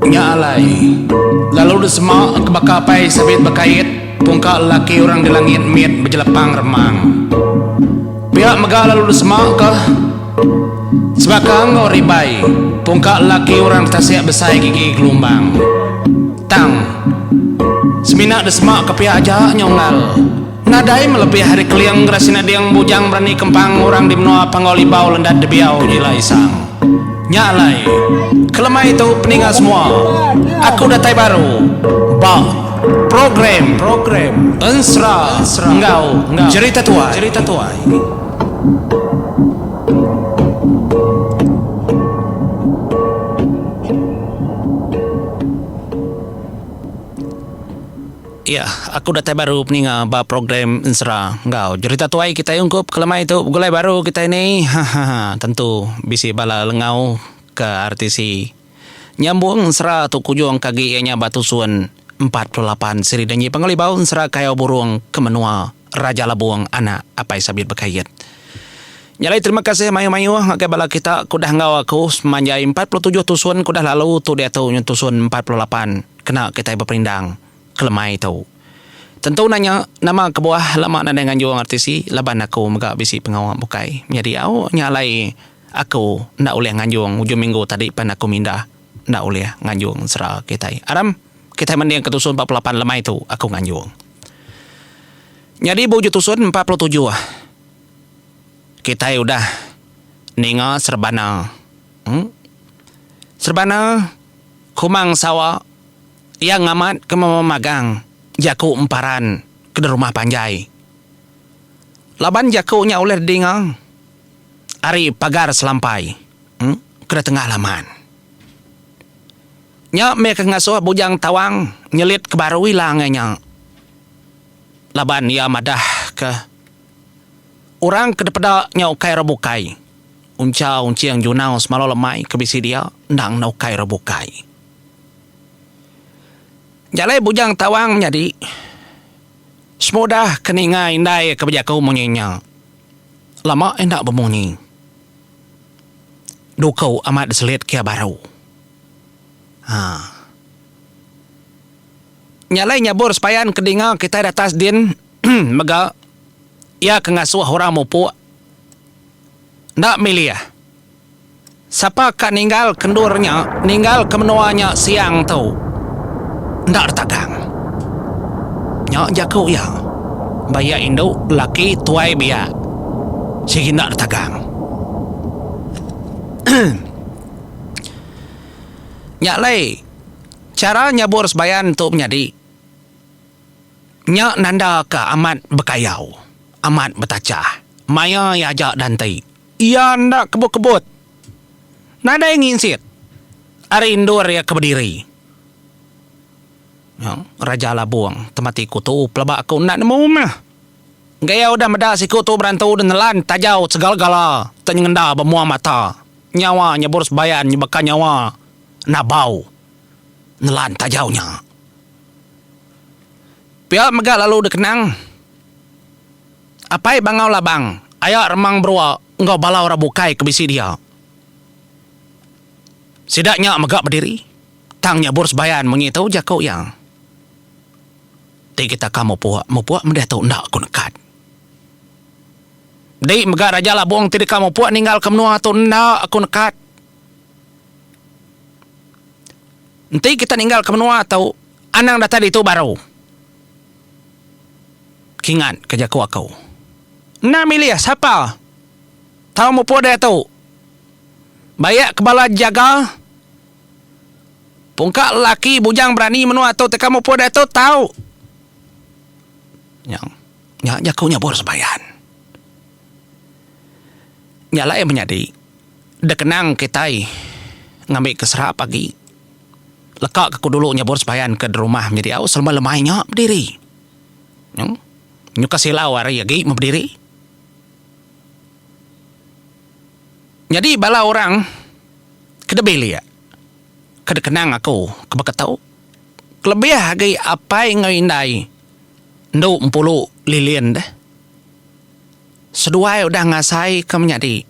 Nya alai, lalu disema ke baka apai sabit bekait pungka lelaki orang di langit mit bejelepang remang. Pia mega lalu disema ke sebaka enggau ribai pungka lelaki orang di tasik besai gigi gelumbang. Tang, semina disema ke pia aja nya unggal. Nadai melebih ari Keling Gerasi Nading Bujang Berani Kempang orang di menua Panggau Libau Lendat Debiau Jila Isang. Nya alai, kelemai tu peninga semua, aku datai baru ba program Ensera enggau Jerita Tuai. Iya, aku datai baru peninga ba program ensera enggau jerita tuai kitai ungkup ke lemai tu begulai baru kitai ni hahaha tentu bisi bala lengau ke RTC nyambung ensera tu kujung ke agi iya nya ba tusun 48 siri danji pengelibau ensera kayau burung ke menua Raja Labung anak Apai Sabit Bekait. Nya alai terima kasih mayuh-mayuh ngagai bala kita ke udah enggau aku semanjai 47 tusun ke udah lalu tu diatu nyau tusun 48. Kena kitai beperindang kelemai tu. Tentu nanya nama kebuah lama nadai nganjung RTC laban aku mega bisi pengawa bukai menyadi au nya alai aku enda ulih nganjung ujung minggu tadi pan aku mindah enda ulih nganjung sera kitai. Aram kitai mending ke tusun 48 lemai tu aku nganjung. Nyadi ba ujung tusun 47 kitai udah ninga serebana. Em. Serebana. Kumang Sawa, iya ngamat ke memagang jaku emparan ke derumah panjai. Laban jaku nya ulih didinga ari pagar selampai ke ditengah laman. Nya meh ke ngasuh Bujang Tawang nyelit ke baru ilang iya nya. Laban iya madah ke orang ke dipeda nya ukai orang bukai. Uncha Unching Junau semalau lemai ke bisi dia endang enda ukai orang bukai. Jalai Bujang Tawang menyadi semudah ke ninga indai ke bejaku munyi nya. Lama enda bemunyi. Duku amat diselit ke iya baru. Haa. Nya alai nyabur sepayan ke dinga kitai datas din mega iya ke ngasuh orang mupuk. Enda milih. Sapa ka ninggal ke endur nya, ninggal ke menua nya siang tu. Enda ditagang. Nya jaku iya. Ba iya indu, laki, tuai biak. Sigi enda ditagang. Nya alai, chara nyabur sebayan tu menyadi. Nya nandaka amat bekayau, amat betachah. Maya iya aja danti. Iya enda kebut-kebut. Nadai nginsit ari endur iya ke bediri. Nya Raja Labung temati kutu pelaba aku enda nemu meh. Gaya udah meda siku tu berantu deh nelan tajau segala-gala te nyengenda ba mua mata. Nyawa nyebur sebayan nyebaka nyawa nabau nelan tajau nya. Pia mega lalu dikenang Apai Bangau Labang, Aya Remang Berua enggau bala orang bukai ke bisi dia. Sida nya mega bediri tang nyabur sebayan munyi tu jaku iya. Ti kita ka mupuk, mupuk mendih tu enda ku nekat. Di mega Raja Labong ti deka mupuk ninggalka menua tu enda aku nekat. Enti kita ninggalka menua tu, anang datai ditu baru. Kingat ke jaku aku. Enda milih sapa tau mupuk diatu. Bayak ke bala jaga pungka lelaki bujang berani menua tu teka mupuk diatu tau. Nya nya jaku nyabur sebayan. Nya alai menyadi dekenang kitai ngambi ke serap agi. Leka ke ku dulu nyabur sebayan ke derumah menyadi au selama lemai nya bediri. Nyu nyuka silau hari agi meh bediri. Nyadi bala orang ke debilik ke dikenang aku ke baka tu kelebih agi apai enggau indai endu empulu lilin deh. Seduai udah ngasai ke menyadi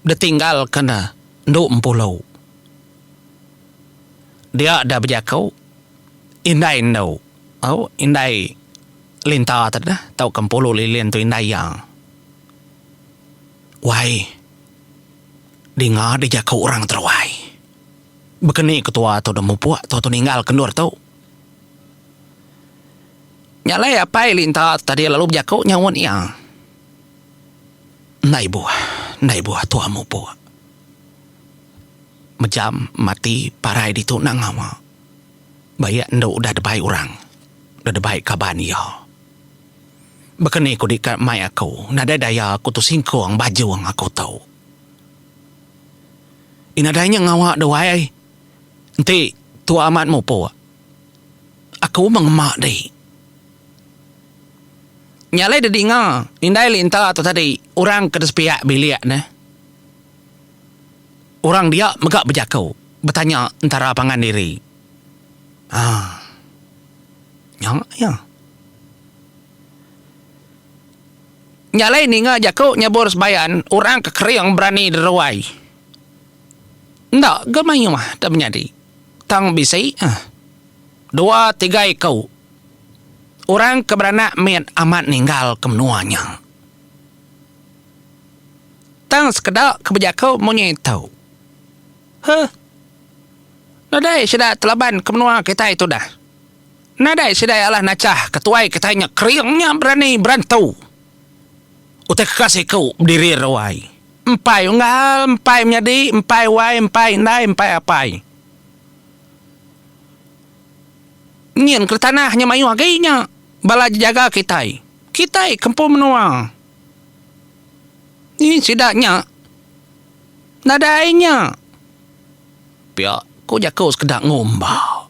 ditinggal ke ne endu empulu. Dia da bejaku indai endu au indai Linta tu dah tauka Empulu Lilin tu indai iya. Wai dinga deh jaku orang teruai. Baka ni ketua tu deh mupuk tua tu ninggal ke endur tu. Nya alai apai Linta tu tadi lalu bejaku nyaut iya. Enda ibuh, enda ibuh tua mupuk. Mejam mati parai ditu enda ngawa. Ba iya endu udah debai orang, udah debai kaban iya. Baka ni ku deka mai aku, nadai daya aku tu singkung bajung aku tu. Ih nadai nya ngawa deh wai. Enti tua amat mupuk, aku meh ngema dih. Nya alai deh dinga indai Linta tu tadi orang ke sepiak bilik ne. Orang dia mega bejaku, betanya entara pangan diri. Haa. Nya iya. Nya alai ninga jaku nyebur sebayan orang ke kering berani deruai. Enda ga mayuh da menyadi. Tang bisi ah. Dua tiga iku orang ke beranak mit amat ninggal ke menua nya. Tang sekeda ke bejaku munyi tu. Huh. Nadai sida telaban ke menua kitai tu dah. Nadai sida alah nachah ke tuai kitai nya kering nya berani berantu. Utai ke ka siku bediri ruai. Empai unggal, empai menyadi, empai wai, empai indai, empai apai. Nyin ke tanah nya mayuh agi nya bala jejaga kitai. Kitai ke empu menua. Ni sida nya nadai nya. Pia ku jaku sekeda ngumba.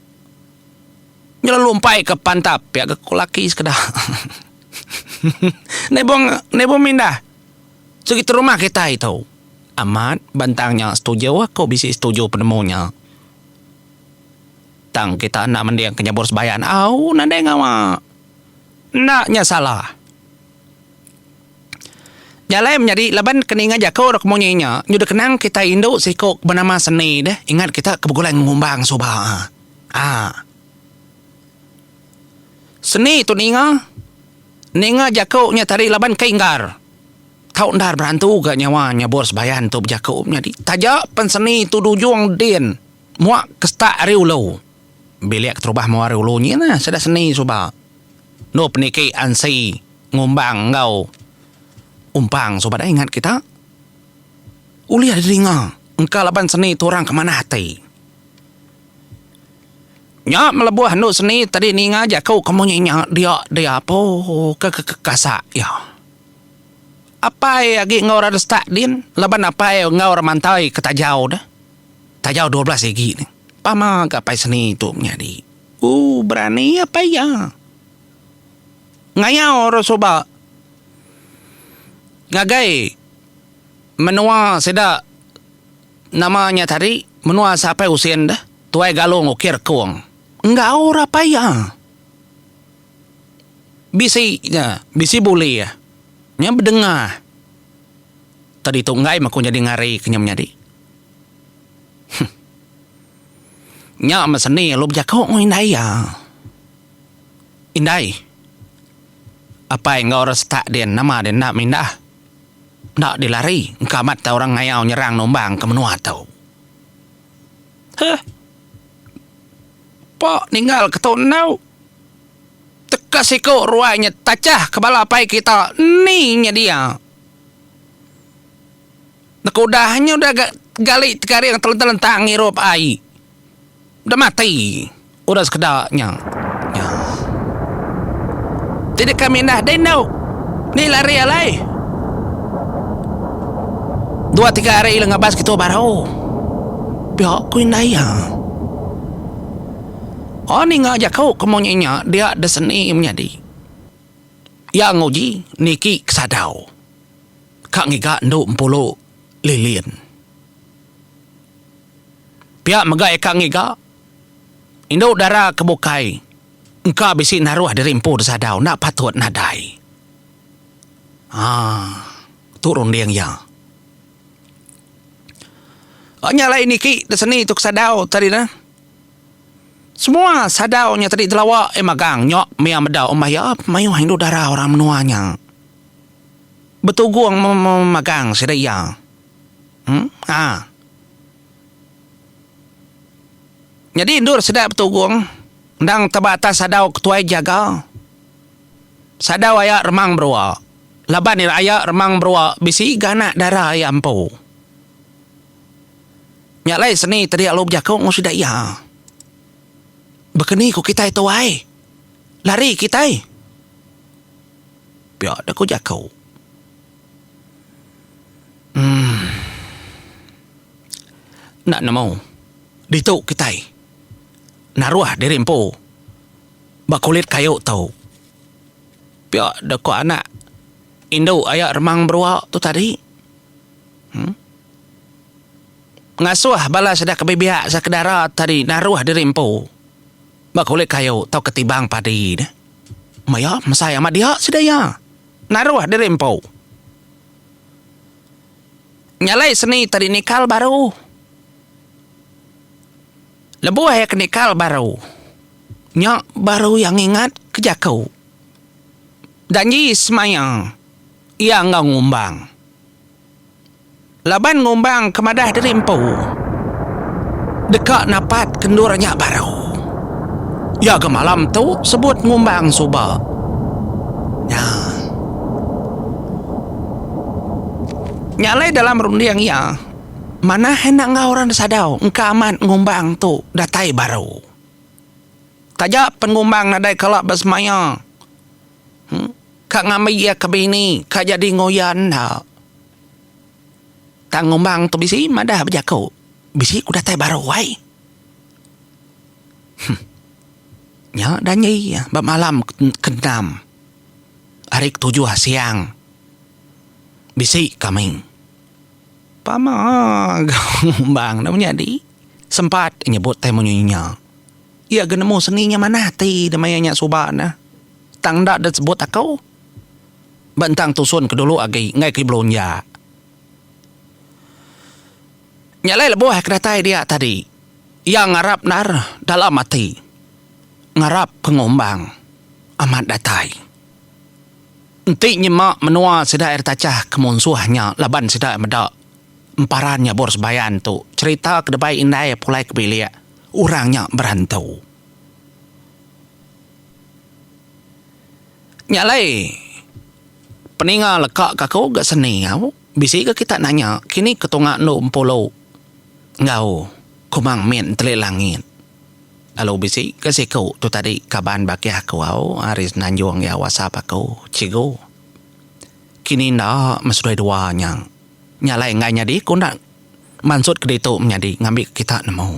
Nya lalu empai ke pantap pia ga ku laki sekeda. Nibung nibung mindah segi terumah kitai tu. Amat bantang nya setuju aku bisi setuju penemu nya. Tang kita enda mending ke nyabur sebayan au nadai ngawa. Enda nya salah. Nya alai menyadi laban ke ninga jaku dok munyi nya nyudah kenang kitai indu siku ke benama Seni deh ingat kita ke begulai ngumbang suba aa. Seni tu ninga ninga jaku nya tadi laban ke inggar tau endar berantu ga nyawa nyabur sebayan tu bejaku menyadi taja pen Seni tu dujung din muak ke setak ari ulu bilik keterubah mua ari ulu nyin nah sida Seni suba endur peniki ansi. Ngumbang enggau umpang suba deh ingat kita. Ulih didinga engka laban seni tu orang ke manah ati. Nya melebuh endu seni tadi ninga jaku ke munyi nya dia dia po ke kekasak iya. Apai agi enggau orang setak din laban apai enggau orang mantai ke tajau deh. Tajau 12 igi deh. Pama ga apai seni tu menyadi. Ooh berani apai iya. Ngayau orang suba ngagai menua sida nama nya tadi menua sapai usin deh tuai galong ukir kong enggau rapai iya bisi nya bisi bulih nya bedengah tadi tu enggai meh ku nyadi ngari ke nya menyadi huh nya meh seni lalu bejaku enggau indai iya. Indai. Apai enggau orang setak din nama din enda mindah. Enda dilari engka amat tau orang ngayau nyerang numbang ke menua tu. Heh. Pa ninggal ke tu endu. Teka siku ruai nya tachah ke bala apai kita ni nya dia. Nek udah nya udah gali tegaring telentang-lentang ngirup ai. Udah mati udah sekeda nya. Nya. Ti deka mindah deh endu. Ni lari alai. Dua tiga hari ila ngabas kitu baru. Pia ku indai iya. Oh ninga jaku ke munyi nya dia deh seni menyadi. Iya nguji niki ke sadau. Ka ngiga endu empulu lilin. Pia mega eka ngiga indu dara ke bukai engka bisi naruh diri empu desadau enda patut nadai. Haa tu runding iya. Nya alai niki deseni tu kesadau tadi neh. Semua sadau nya tadi telawa eh magang nya mia meda umbah iya mayuh indu dara orang menua nya. Betugung magang sida iya. Em ha. Nyadi endur sida betugung endang teba atas sadau ketuai jaga. Sadau aya remang berua. Laban ira aya remang berua bisi ga anak dara iya empu. Nya alai seni tadi alu bejaku enggau sida iya. Baka ni ku kitai tu ai. Lari kitai. Pia deh ku jaku. Uhh. Enda nemu. Ditu kitai. Naruh diri empu. Ba kulit kayu tu. Pia deh ku anak indu aya remang berua tu tadi. Uhh. Ngasuh bala sida ke biak sekedara tadi naruh diri empu ba kulit kayu tauka tibang padi ne. Maya mesai amat dia sida iya naruh diri empu. Nya alai seni tadi nikal baru. Lebuh iya ke nikal baru nya baru iya ngingat ke jaku janji semaya iya enggau ngumbang. Laban ngumbang ke madah diri empu deka napat ke endur nya baru. Iya ga malam tu sebut ngumbang suba. Nya. Nya alai dalam runding iya, manah enda enggau orang disadau engka amat ngumbang tu datai baru. Taja pen ngumbang nadai kala besemaya. Ka ngambi iya ke bini ka jadi enggau iya enda. Tang ngumbang tu bisi madah bejaku bisi ku datai baru ai. Huh. Nya danji ba malam ke enam hari ke tujuh siang bisi kami. Pama ga ngumbang enda menyadi sempat nyebut tai munyi nya. Iya ga nemu seni nya manah ati da maya nya suba ne. Tang enda da sebut aku. Ba entang tusun ke dulu agi enggai ke belunja. Nya alai lebuh ke datai dia tadi, iya ngarap endar dalam ati. Ngarap ke ngumbang amat datai. Enti nyema menua sida ira tachah ke munsuh nya laban sida meda emparan nyabur sebayan tu cherita ke debai indai pulai ke bilik orang nya berantu. Nya alai peninga leka ka aku ga seni au bisi ga kita nanya kini ke tunga endu empulu enggau Kumang Mit Enteli Langit. Lalu bisi ga siku tu tadi kaban bakih aku au ari Semenanjung iya whatsapp aku cikgu kini enda meh seduai dua nya. Nya alai enggai nyadi ku enda mansut ke ditu menyadi ngambi kita nemu.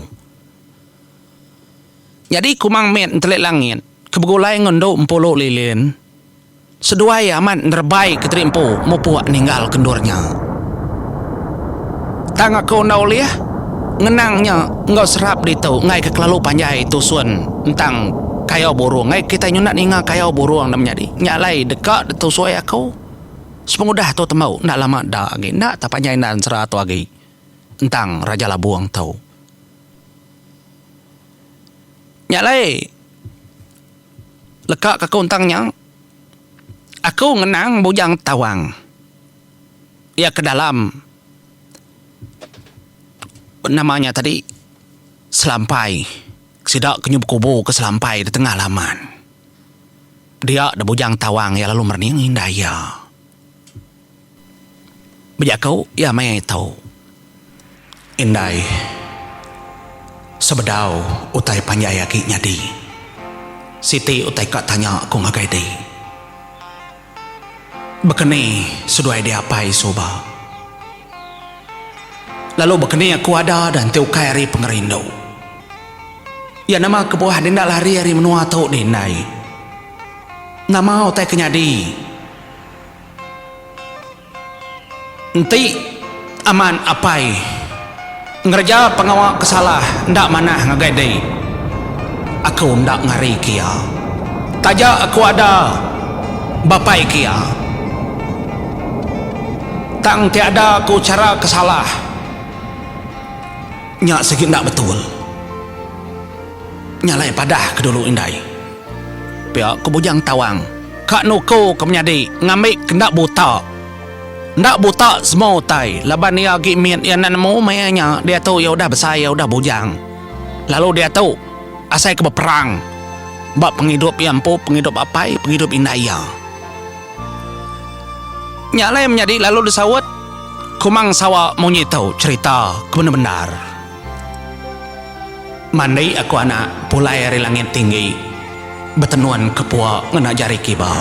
Nyadi Kumang Mit Entelik Langit ke begulai enggau endu Empulu Lilin, seduai amat nerebai ke diri empu mupuk ninggal ke endur nya. Tang aku enda ulih ngenang nya enggau serap ditu enggai ke kelalu panjai tusun entang kayau burung enggai kitai nyunda ninga kayau burung enda menyadi. Nya alai deka ditusui aku sepengudah tu tembu enda lama da agi enda tak panjai enda ensera tu agi entang Raja Labung tu. Nya alai leka ke aku entang nya aku ngenang Bujang Tawang iya ke dalam nama nya tadi Selampai sida ke nyu bekubu ke Selampai di tengah laman. Dia da Bujang Tawang iya lalu merening indai iya. Bejaku iya maya itu. Indai, sebedau utai panjai agi nyadi, siti utai ka tanya ku ngagai di. Baka ni seduai di apai suba? Lalu baka ni aku ada da enti ukai ari pengerindu? Iya nama kebuah di enda lari ari menua tu di indai? Nama utai ke nyadi? Enti amat apai ngereja pengawa ke salah enda manah ngagai dei, aku enda ngarika iya. Taja aku ada bapai ke iya, tang enti ada ku chara ke salah, nya sigi enda betul. Nya alai padah ke dulu indai. Pia ku Bujang Tawang ka nuku ke menyadi ngambi ke enda buta. Enda buta semua utai laban iya agi mit iya enda nemu maya nya diatu iya udah besai iya udah bujang. Lalu diatu asai ke beperang ba pengidup iya empu pengidup apai pengidup indai iya. Nya alai menyadi lalu disaut Kumang Sawa munyi tu cherita ke bendar-bendar. Mandi aku anak pulai ari langit tinggi betenun ke pua ngena jari kiba.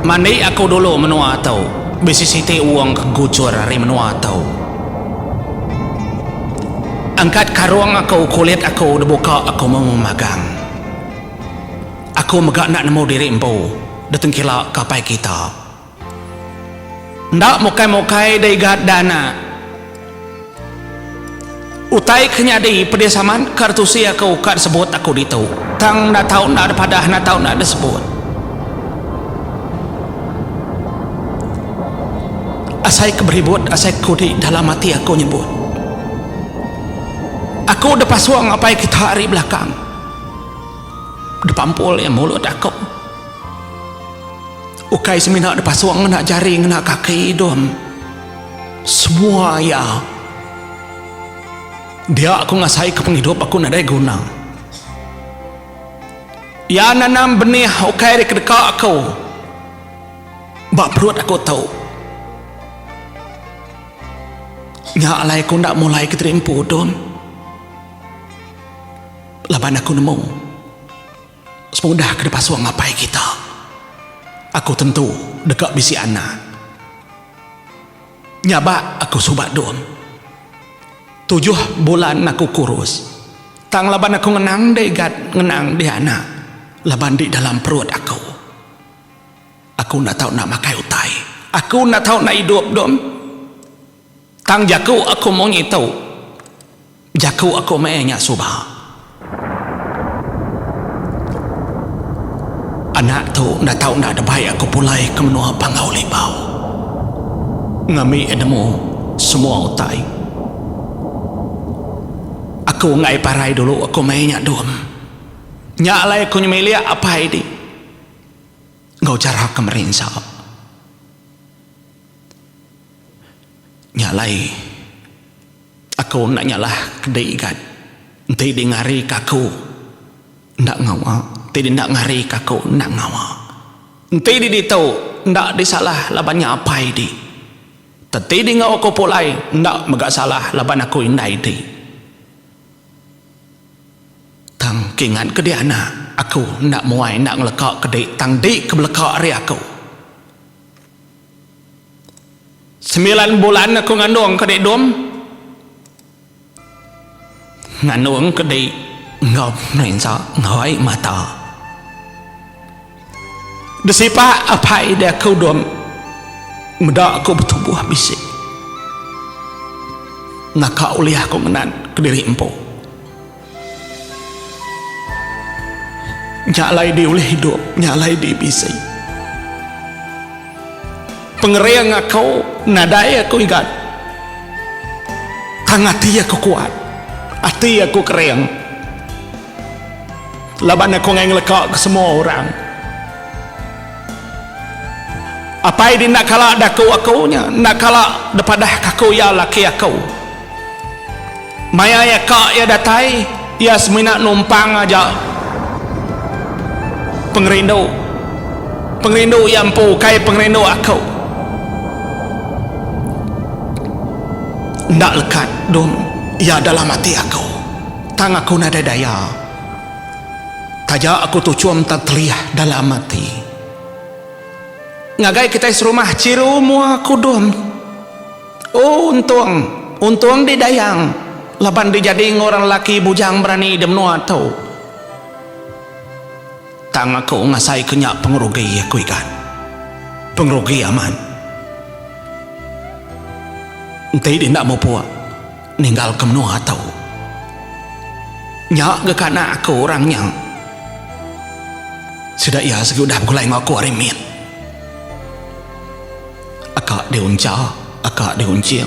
Mandi aku dulu menua tu bisi siti wong ke guchur ari menua tu. Angkat karung aku kulit aku dibuka aku memagang. Aku mega enda nemu diri empu ditengkila ke apai kita. Enda mukai-mukai da igat da anak. Utai ke nyadi pedis amat ka ditusi aku ka disebut aku ditu. Tang enda tau enda dipadah enda tau enda disebut. Asai ke beribut asai ke kudi dalam ati aku nyebut. Aku dipasung apai kita ari belakang. Dipampul iya mulut aku. Ukai semina dipasung ngena jari ngena kaki idung. Semua iya. Dia aku ngasaika pengidup aku nadai guna. Iya nanam benih ukai ari kedeka aku ba perut aku tu. Nya alai aku enda mulai kediri empu dun. Laban aku nemu sepengudah ke dipasung apai kita, aku tentu deka bisi anak. Nyabak aku suba dum. Tujuh bulan aku kurus. Tang laban aku ngenang deh igat ngenang deh anak laban di dalam perut aku. Aku enda tau enda makai utai. Aku enda tau enda idup dum. Tang jaku aku munyi tu. Jaku aku meh nya suba. Anak tu enda tau enda debai aku pulai ke menua Panggau Libau. Ngambi nemu semua utai. Aku enggai parai dulu aku meh nya dum. Nya alai aku nyemilik apai di enggau chara ke merinsa. Nya alai aku enda nyalah ke di igat. Enti di ngari ke aku enda ngawa, enti di enda ngari ke aku enda ngawa. Enti di ditu enda di salah laban nya apai di. Teti di enggau aku pulai enda mega salah laban aku indai di. Tang ke ingat ke di anak aku enda muai enda ngeleka ke di tang di ke beleka ari aku. Semilan bulan aku ngandung ke dek dum. Ngandung ke dek enggau merinsa enggau ai mata. Desipak apai dek aku dum meda aku betubuh bisi. Naka ulih aku ngenan kediri empu. Nya alai di ulih idup, nya alai di bisi. Pengering aku nadai aku igat. Tang ati aku kuat, ati aku kering. Laban aku enggai ngeleka ke semua orang. Apai di enda kala daku aku nya, enda kala depadah ke aku iya laki aku. Maya iya ka iya datai, iya semina numpang aja pengerindu. Pengerindu iya empu ukai pengerindu aku. Enda lekat dum iya dalam ati aku. Tang aku nadai daya. Taja aku tuchum tang telih dalam ati. Ngagai kitai serumah chiru mua aku dum. Oh untung, untung di dayang laban di jadi enggau orang lelaki bujang berani di menua tu. Tang aku ngasai ke nya pengerugi aku igat. Pengerugi amat. Enti di enda mupuk ninggal ke menua tu. Nya ga ke anak aku orang nya. Sida iya sigi udah begulai enggau aku ari mit. Aka diuncha, aka diunching,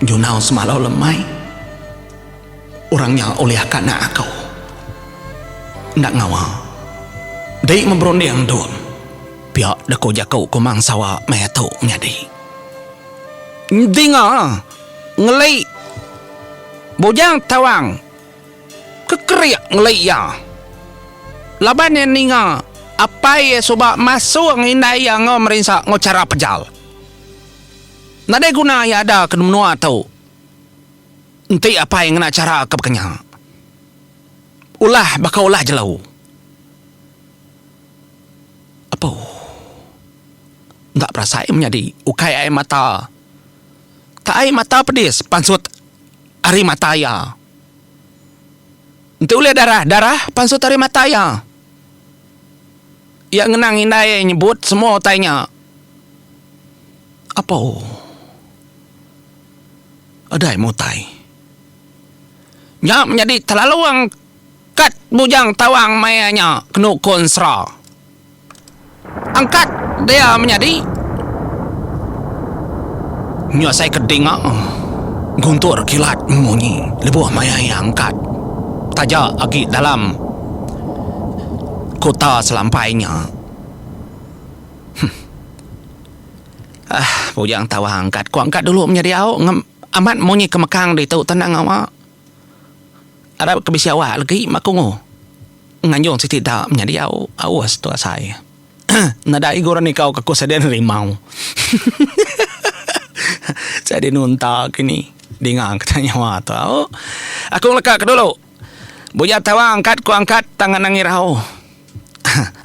junau semalau lemai. Orang nya ulih ka anak aku. Enda ngawa. Dei meh berunding dum. Pia deka jaku Kumang Sawa maya tu menyadi. Dinga ngeli Bujang Tawang kekerik ngeli iya. Laban iya ninga apai iya suba masung indai iya enggau merinsa enggau chara pejal. Nadai guna iya ada ke menua tu enti apai ngena chara ke baka nya. Ulah baka ulah jelu. Apu. Enda berasai menyadi ukai ai mata. Tak ai mata pedis pansut ari mata iya. Enti ulih darah, darah pansut ari mata iya. Iya ngenang indai iya nyebut semua utai nya. Apo. Adai mutai. Nya menyadi terlalu angkat bujang tawang maya nya kenu ko ensera. Angkat dia menyadi. Nya asai ke dinga guntur kilat munyi lebuh maya iya angkat taja agi dalam kota selampai nya. Huh. Ah bujang tawang angkat ku angkat dulu menyadi au amat munyi ke mekang ditu tenang awak. Arap ke bisi awak legi ba ku nganjung siti da menyadi au aus tu asai. Nadai ga orang nikau ke aku sida rimau. Sida nunta kini dinga ke nyawa tu au. Aku ngeleka ke dulu. Buya tawang angkat ku angkat tang anang irau.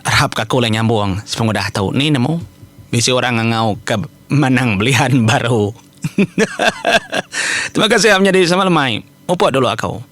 Arap ka aku ulih nyambung sepengudah tu ni nemu bisi orang ngangau ke manang belian baru. Terima kasih menyadi sama lemai. Mupuk dulu aku.